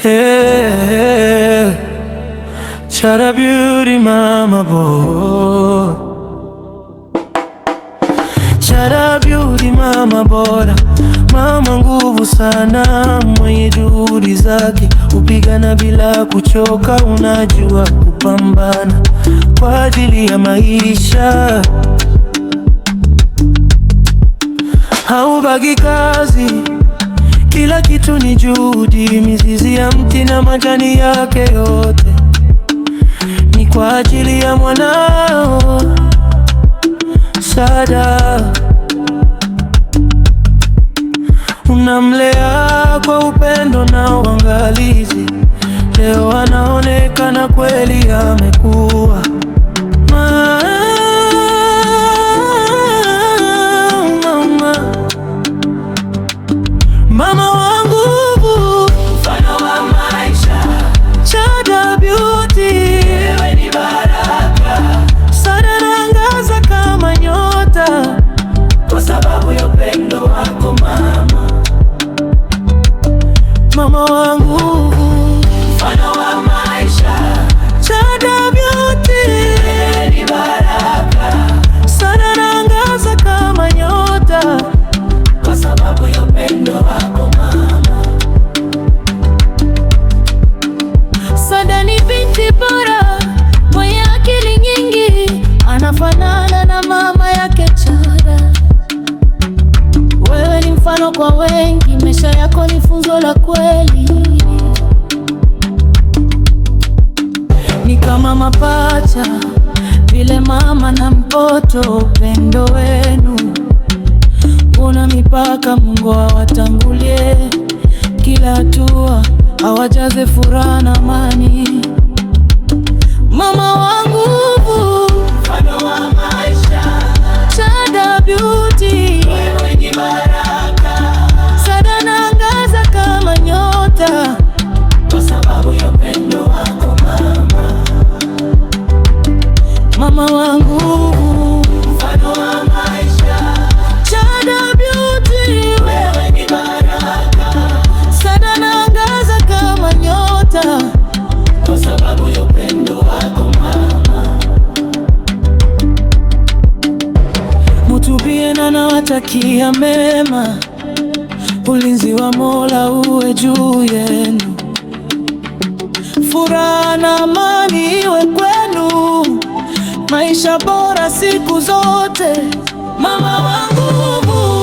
Hey, Chada Beauty mama bora, Chada Beauty mama bora, mama nguvu sana, mwenye juhudi zake, upigana bila kuchoka, unajua kupambana kwa ajili ya maisha, haubagi kazi, kila kitu ni juhudi, mizizi ya mti na majani yake yote ni kwa ajili ya mwanao Sada. Unamlea kwa upendo na uangalizi, leo anaonekana kweli amekuwa. Mama, mama wa nguvu, Mfano wa maisha, Chada Beauty, wewe ni baraka, Sada anaangaza kama nyota, kwa sababu ya upendo wako mama. Mama wa nguvu, Mfano wa maisha, Chada Beauty, wewe ni baraka, Sada anaangaza kama nyota. Kwa sababu ya upendo wako mama. Sada ni binti bora mwenye akili nyingi, anafanana na mama yake Chada. Wewe ni mfano kwa wengi, maisha yako ni funzo la kweli. Ni kama mapacha vile mama na mtoto, upendo wenu una mipaka. Mungu awatangulie kila hatua, awajaze furaha na amani. Mama wa nguvu, Mfano wa maisha, Chada Beauty, wewe ni baraka, Sada anaangaza kama nyota. Kwa sababu ya upendo wako mama. Mama wa nguvu, Mfano wa maisha, Chada Beauty, wewe ni baraka, Sada anaangaza kama nyota. Kwa sababu ya upendo wako mama. Mutubie na nawatakia mema, ulinzi wa Mola uwe juu yenu, furaha na amani iwe kwenu, maisha bora siku zote. Mama wa nguvu.